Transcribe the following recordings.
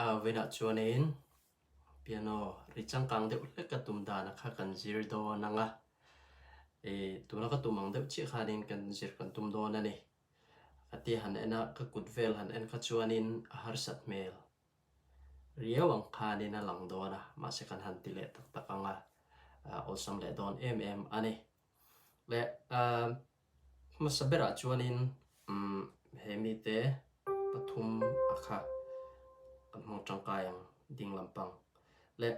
A vawiinah chuanin piano ri changkang deuh hlek a tum dan kha kan zir dawn ang a, ih tuna ka tum ang deuh chiah khanin kan zir kan tum dawn a ni. Ka ti han en a, ka kut vel han en kha chuanin a harsat hmel riau ang khanin a lang dawn a, mahse kan han ti leh tak tak ang a, awlsam leh dawn em em a ni. Leh hmasa berah chuanin he mite pathum a kha kan hmang tangkai ang ding lampang leh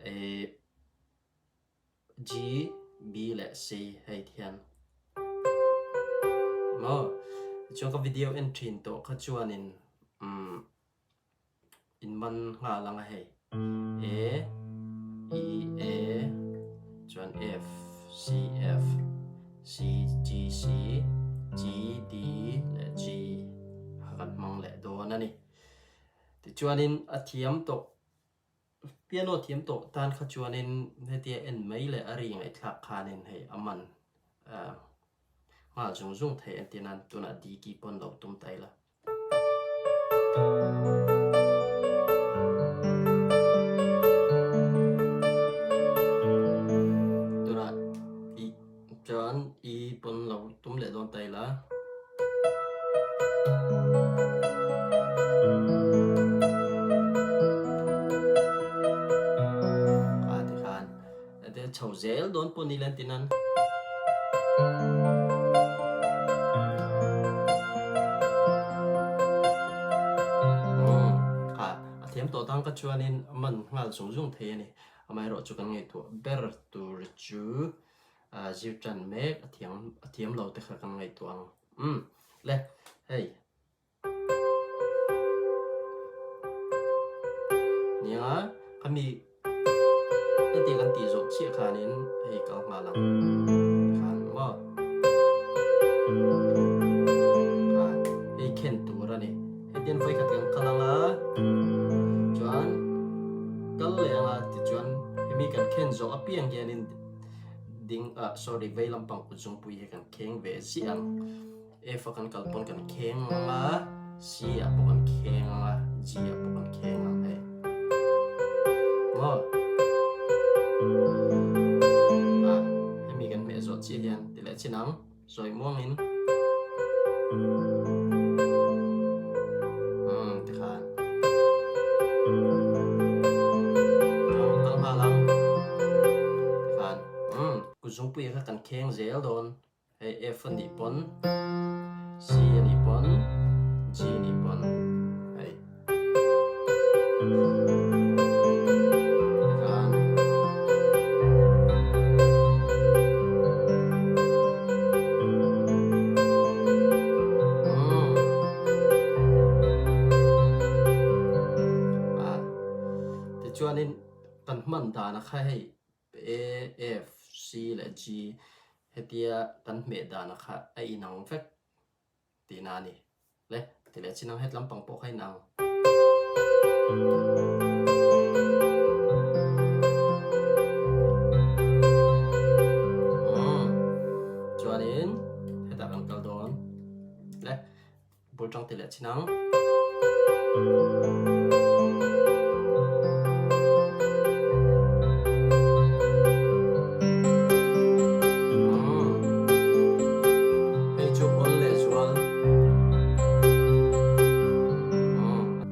ih G, B leh C hei ti hian maw tichuan ka video en thin tawh kha chuanin umm In man nghal ang a hei. A, E, A, chuan F, C, F, C, G, C, G, D leh G kha kan hmang leh dawn a ni. Tichuanin a thiam tawh, piano thiam tawh tan kha chuanin hetia en mai leh a ri ngaihthlak khanin hei a man nghal zung zung thei entir nan tunah D key pawn lo tum ta ila. Tunah i chuan i pawn lo tum leh dawn ta ila. A tikhan Chho zel dawn pawh ni len tin an. Kha a thiam tawh tang ka chuanin a man nghal zung zung thei a ni. Amaherawh chu kan ngaihtuah ber tur chu zir tan mek a thiam a thiam lo te kha kan ngaihtuah ang. Umm le hei. Nia, khami heti kan tih zawh chiah khanin hei kal nghal ang khan maw? Khan hei khen tur a ni. Hetian vawi khat kan kal ang a, chuan kal leh ang a tichuan hemi kan khen zawh apiang hianin ding ah sorry vei lampang kut zungpui hi kan kheng ve ziah ang. F a kan kal pawn kan kheng ang a, C ah pawh kan kheng ang a, G ah pawh kan kheng ang hei. Maw? Ah, hemi kan hmeh zawh chiah hian ti leh chin ang, sawi muangin. Umm, tikhan. Kal nghal ang. Tikhan. Umm, kut zungpui kha kan kheng zel dawn. Hei F a nih pawn, C a nih pawn, G a nih pawn hei. Tikhan umm ah tichuanin kan hman dan a kha hei A, F, C leh G hetia kan hmeh dana kha a inang vek tihna a ni. Le, ti leh chin ang het lampang pawh kha inang. Umm, chuanin hetah kan kal dawn. Le. Bul tang ti leh chin ang. Hei chu awl leh zual.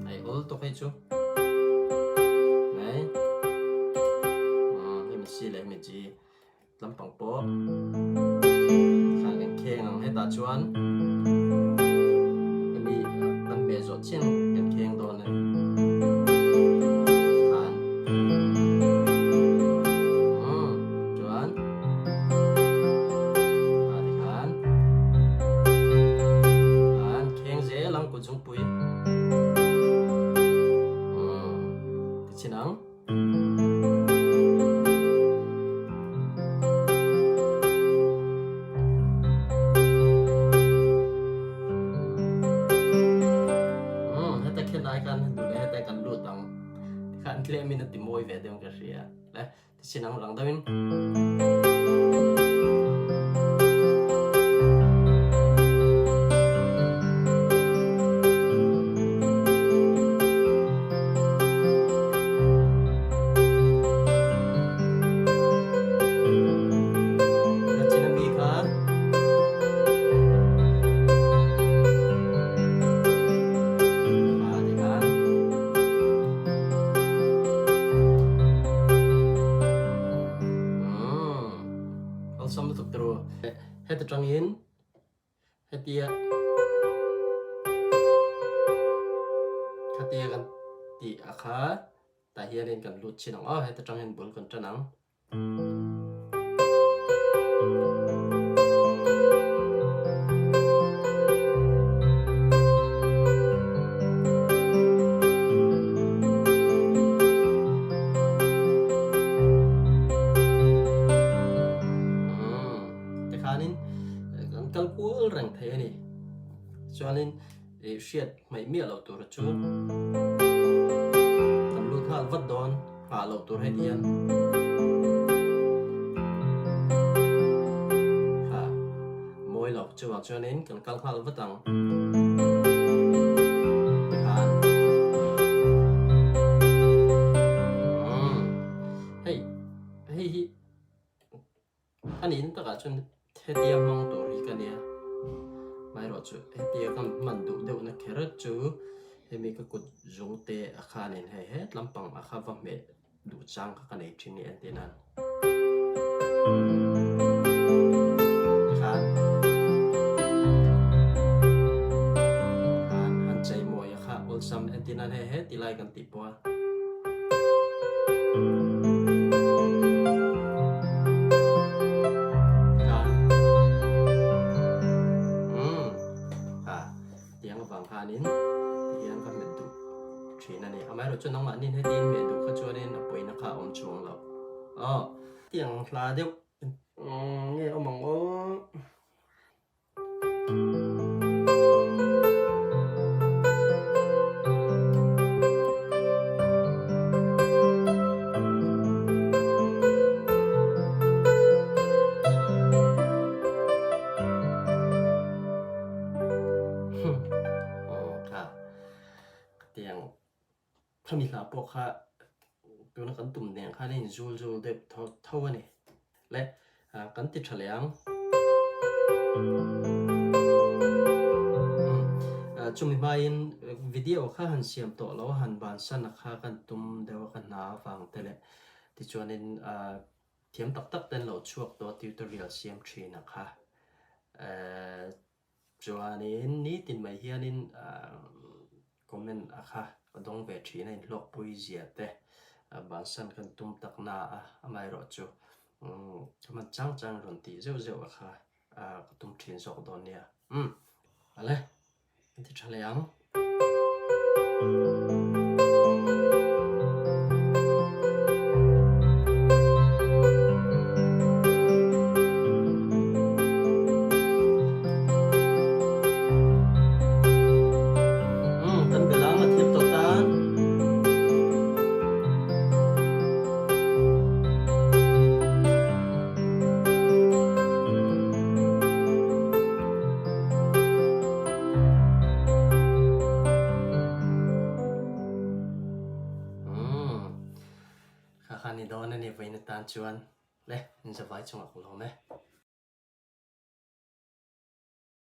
Ai awl tawk hei chu. Mai. Hei mi C leh hei mi G. Lampang pawh thlan kan kheng ang hetah chuan hemi kan hmeh zawh chian kan kheng dawn a ni khan umm chuan ah tikhan khan kheng zel ang kut zungpui umm tichin ang. Heta khen ai khan duh leh heta kan lut ang tikhan tlem in a ti mawi ve deuh ka hria le tichin ang rang deuh in. tangin hetia khatia kan tih a kha tah hianin kan lut chin ang aw heta tangin bul kan tan ang. Tikhanin kan kal kual reng thei a ni. Chuanin ih hriat hmaih miah loh tur chu kan lut nghal vat dawn nghah loh tur heti hian kha mawi loh chuvang chuanin kan kal nghal vat ang tikhan umm hei hei hi A nih takah chuan hetia hmang tur hi ka nia, amaherawh chu hetia ka hman duh deuhna kher chu hemi ka kut zung te a khanin hei het lampang a kha va hmeh duh chang kha ka nei thin ni entir nan tikhan tikhan han chei mawi a kha awlsam entir nan hei heti lai kan tih pawh a. Tiang avang khanin tihian ka hmet duh thin a ni. Amaherawhchu nangmahni heti in hmeh duh kha chuanin a pawina kha a awm chuang lo. Aw tiang hla deuh nge awm ang aw. Khami hla pawh kha tuna kan tum nen khan a inzul zul deuh tho tho a ni. Le kan ti tha leh ang. Chumi hmain video kha han siam tawh lo a, han bansan a kha kan tum deuh a ka hna avang te leh tichuanin thiam tak tak ten lo chhuak tawh a tutorial siam thin a kha. Chuanin nitin mai hianin comment a kha ka dawng ve thin a inhlawkpui zia te bansan kan tum tak na a amaherawh chu ka hman chang chang rawn tih zeuh zeuh a kha ka tum thin zawk dawn nia umm ale kan ti tha leh ang. Kan belang a thiam tawh tan. Umm kha kha ni dawn a ni vawiin atan chuan le in zavai chungah ka lawm e.